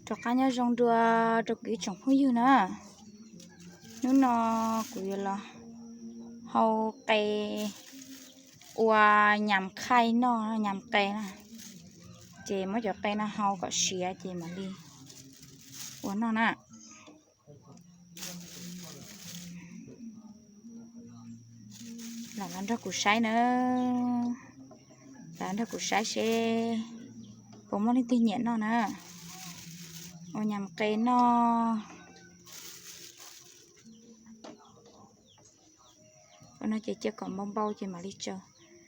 Rov qab nyob zoo dua rau kuv ib tsoom phooj ywg na. Hnub no kuv yuav los hau qe ua nyam khaij noj, nyam qe na. Ces muab cov qe no hau kom siav ces mam li ua noj na. Los los nrog kuv saib na, los nrog kuv saib seb puas muaj leej twg nyiam noj na. Ua nyam qe noj. Ua no ces cia kom npau npau ces mam li tsaws.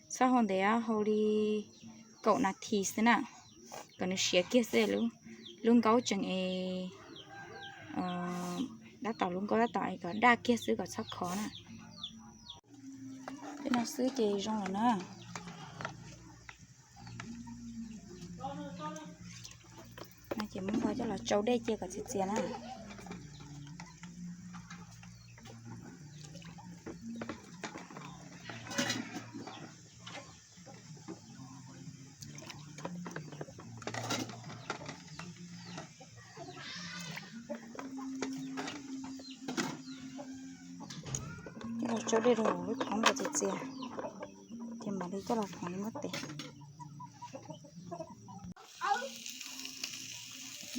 Txhob hau ntev, hau li kaum nas this xwb na, kom nws siav kiag xwb, lub nkaub tseem es dab tom, lub nkaub dab tom es kom daj kiag xwb kom txhob khov na. Tej no xwb ces zoo lawm na. No ces muab npua coj los tsau dej cia kom txias txias na. Coj los tsau dej rau lub thoob kom txias txias, ces mam li coj los thov li muab tes.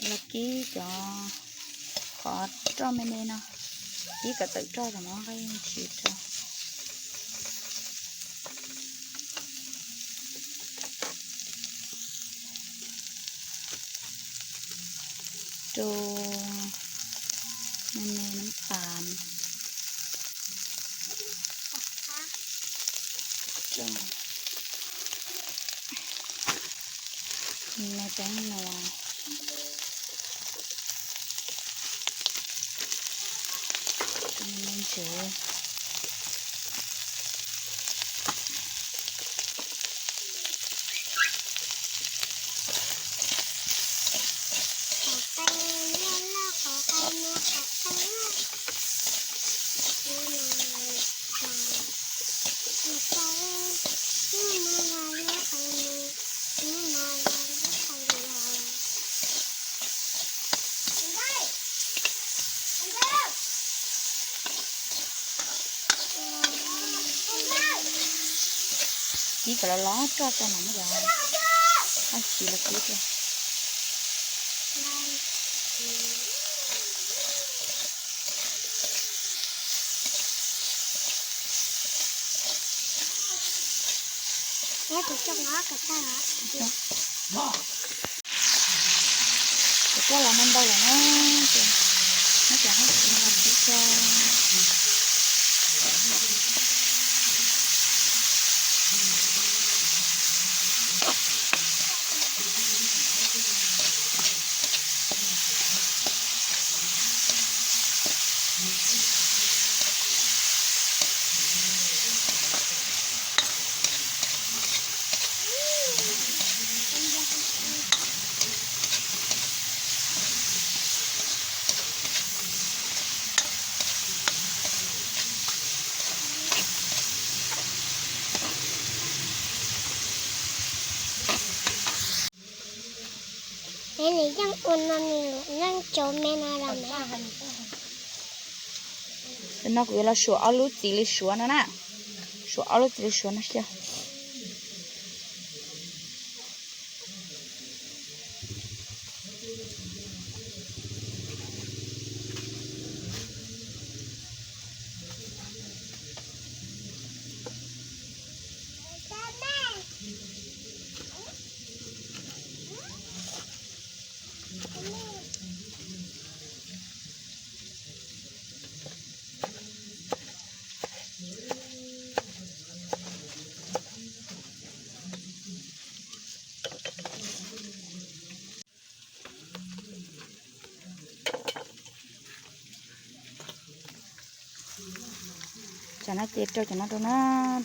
Los kib cov qhov roj me me no, kib kom tawm roj cov no nqaij tsis rau. Rau me me nab tas. Me teeb nua. Me ntsev. Kib kom los los roj tso mas muab cov dab tsi los kib rau. Cov roj los ntau ntau lawm na, ces muab cov hauv tsev no los kib tso. Nws yeej ua no, nws yeej cov me no los me. Tam no kuv yuav los suav ob lub txiv lws suav no na. Suav ob lub txiv lws suav no xwb. Cov no ces rau cov no rau na,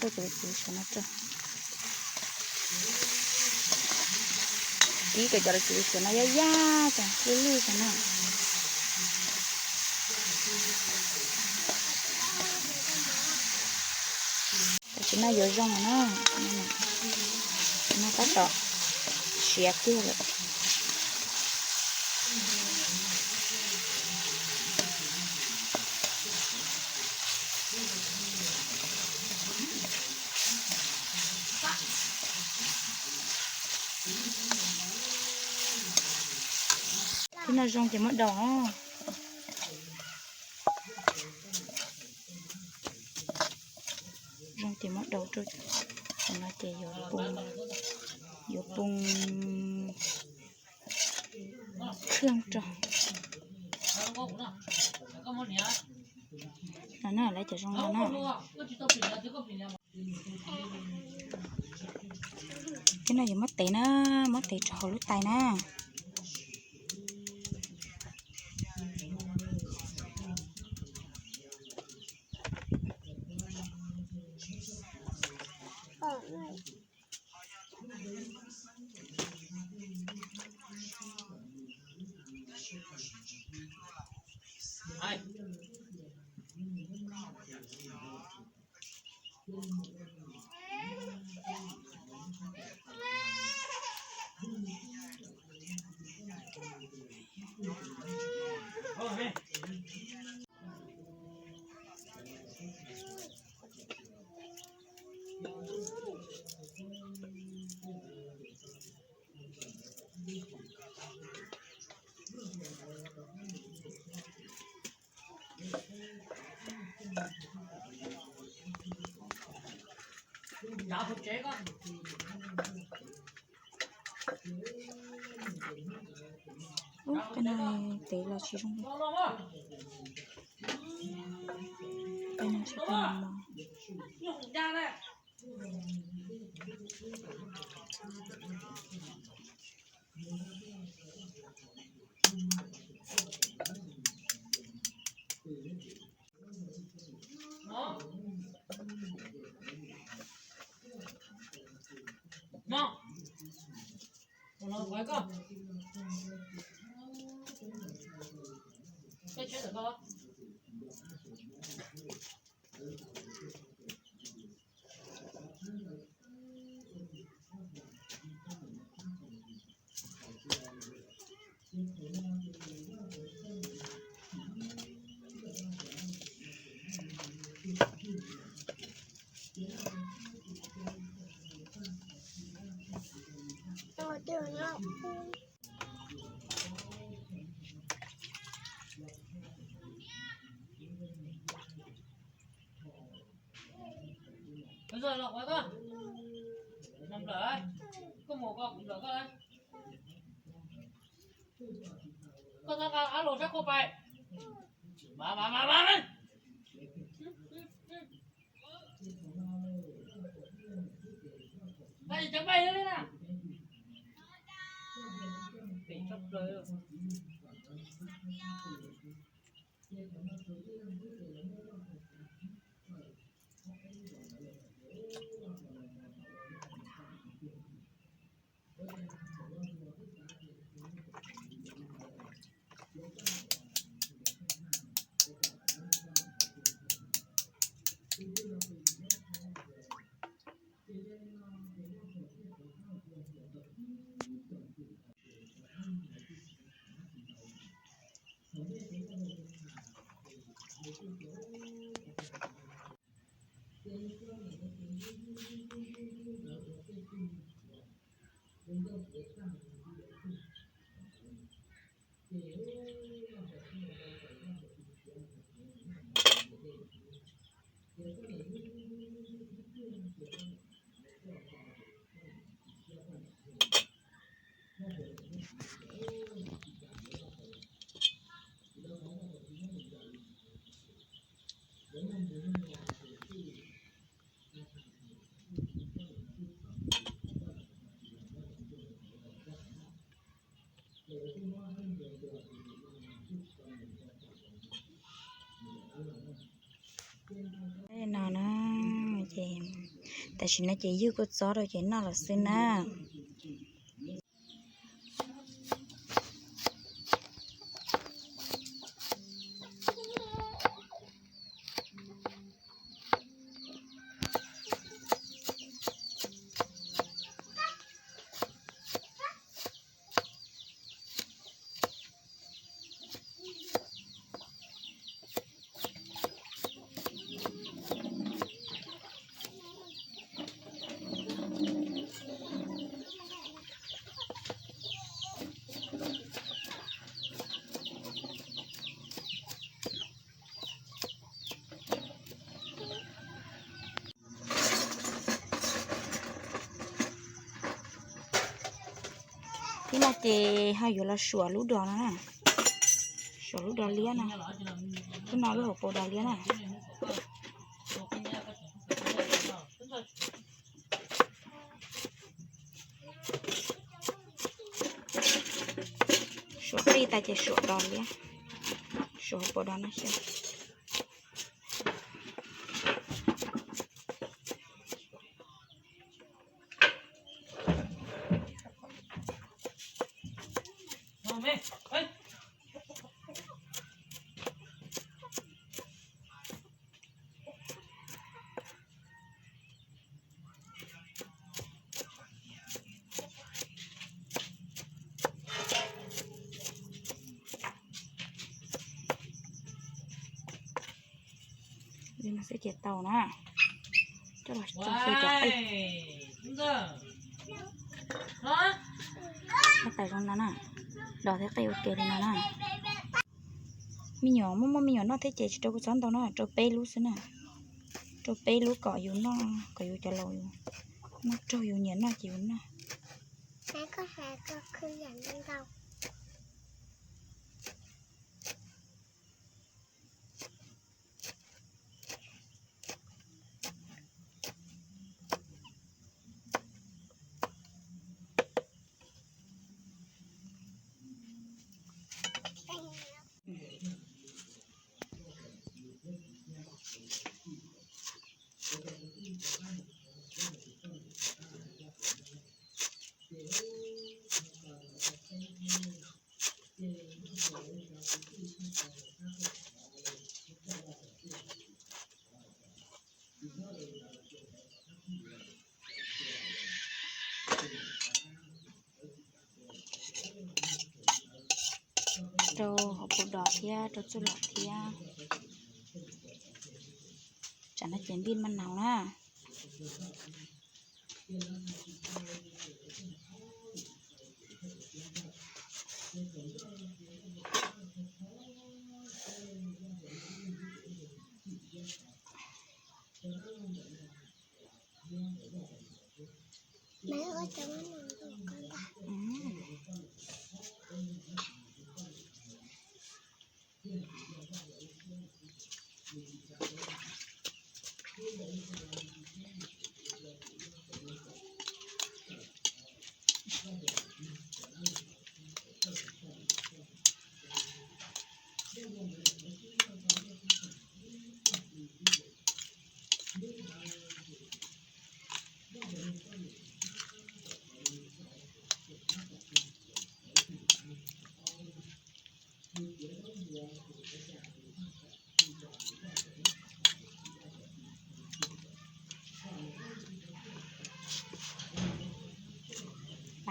rau cov lws txiv lws suav no rau. Kib kom cov lws txiv lws suav no yaj yaj cov lwj lwj cov no. Tam sim no yuav zoo na, no tab tom siav kiag lawm. No zoo ces muab daus, zoo ces muab daus rau, no ces yuav poo, yuav poo khaj rau. No na, lawv cov zoo no na. Ces no yuav muab tev na, muab tev rau hauv lub tais na. Ub, qe no tev los tsis zoo li. Qe no tsis tau mos mos. Koj txhob nqa ab los sab khau pais. No na, ces tam sim no ces ywg kua txob rau ces noj lawm xwb na. Ib no ces ho yuav los suam lub dos no na. Suam lub dos liab no. Lub no lub hauv paus dos liab na. Suam qij tas ces suam dos liab. Suam hauv paus dos no xwb. Li no xwb ces tau na. Coj los tso xyaw cov qij. Tab tom zoo no na. Dos thiab qij ua ke li no na. Me nyuam muaj muaj me nyuam noj thiab ces tsis rau kuv txhob ntau no, rau peb lub xwb na. Rau peb lub kom yus noj, kom yus cov laus yus noj raug, yus nyiam noj ces yus noj. Rau hauv paus dos thiab rau txuj lom thiab. Tsam no ces npij maj naus na.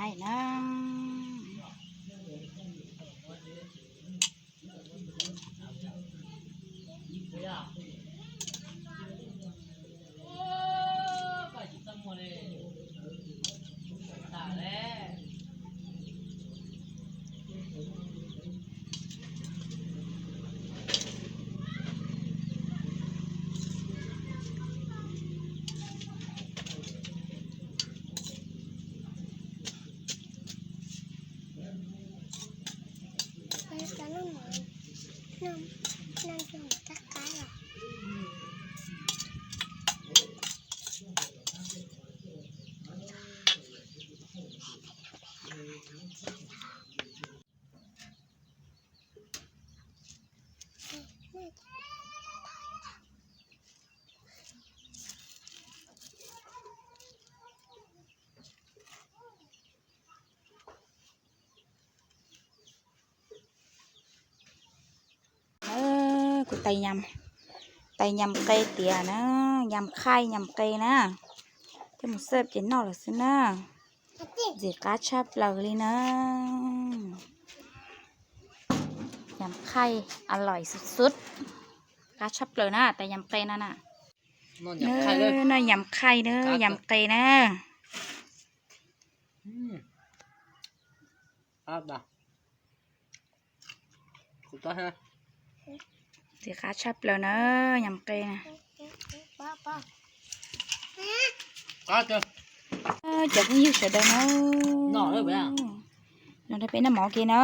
Pais na. Kuv tais yam, tais yam qe tias na, yam qhaij yam qe na, coj mus xawb ces noj lawm xwb na. Ntxim qab tshaj plaws li na. Yam qhaij a loim xub xub, qab tshaj plaws na, tais yam qe no na. Noj yam qhaij na, yam qe na. Ntxim qab tshaj plaws na, yam qe na. Cov phooj ywg sawv daws na, Los nrog peb noj mov ua ke na.